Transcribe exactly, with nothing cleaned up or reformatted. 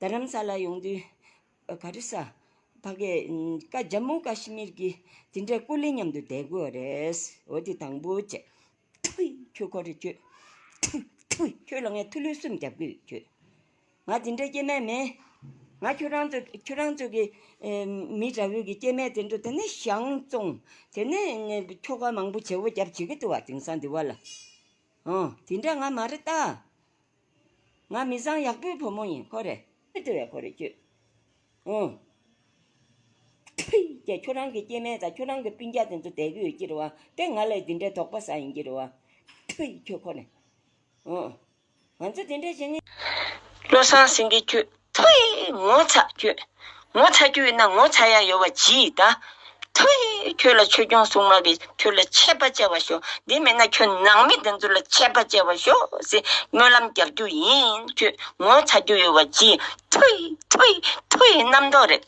རྡ་རམ་ས་ལ་ཡོང་དུས་ག་རེ་ས་ཕ་གི་ཀ་ཇམ་མུ་ཀ་ཤི་མིར་གྱི་དེ་འདྲའི་ཀུ་ལི་མཉམ་དུ་བསྡད་དགོས་རེད། འོ་དེ་དང་པོ་བྱས། ཐུའི་ཁྱོད་ཁོ་རེ་ཁྱོད། ཐུའི་ཐུའི་ཁྱོད་ལ་ངས་ཐུ་ལུ་གསུམ་རྒྱབ་དགོས་ཁྱོད། ང་དེ་འདྲའི་སྐྱེ་དམན་མེད། ང་ཁྱོད་རང་ཚོ་ཁྱོད་རང་ཚོ་གི་ཨེ་མི་དྲག་པོའི་གི་སྐྱེ་དམན་དེ་འདྲ་དེ་ནས་ཞང་བཙོང་། དེ་ནས་ཁྱོ་ག་མང་པོ་བྱེད་པོ་རྒྱབ་བྱེད་ཀྱི་འདུག་བ། དེང་སང་འདི་བ་ལ། ཨོ་དེ་འདྲ་ང་མ་རེད་ད། ང་མི་བཟང་ཡག་པོའི་བུ་མོ་ཡིན། ཁོ་རེ་ཨེ་དེ་བས་ཁོ་རེ་ཁྱོད། ཨོ། ཐུའི་ཀྱེ་ཁྱོད་རང་གི་སྐྱེ་དམན་དང་ཁྱོད་རང་གི་སྤུན་ཀྱག་དེ་ཚོ་བསྡད་ཀྱི་ཡོད་ཀྱི་རེད་བ། དེ་ང་ལ་འདི་འདྲའི་དོགས་པ་ཟ་ཡིན་གྱི་རེད་བ། ཐུའི་ཁྱོད་ཁོ་ནས། ཨོ། ང་ཚོ་དེ་འདྲ་བྱེད་ངེས། བློ་བཟང་སེང་གེ་ཁྱོད་ཐུའི་ངོ་ཚ་ཁྱོད། ངོ་ཚ་རྒྱུ་ཡོད་ན་ངོ་ཚ་ཡ་ཡོད་པ་གྱིས་ད། ཐུའི་ཁྱོད་ལ་ཆོས་སྐྱོང་སྲུང་མ་གིས་ཁྱོད་ལ་ཆད་པ་བཅད་པ་ཤོག་འདི་མེད་ན་ཁྱོད་ནང་མི་དེ་ཚོ་ལ་ཆད་པ་བཅད་པ་ཤོག་ཟེར་སྨོན་ལམ་རྒྱག་རྒྱུ་ཡིན། ཁྱོད་ངོ་ཚ་རྒྱུ་ཡོད་པ་གྱིས། ཐུའི་ཐུའི་ཐུའི་རྣམ་རྟོག་རེད།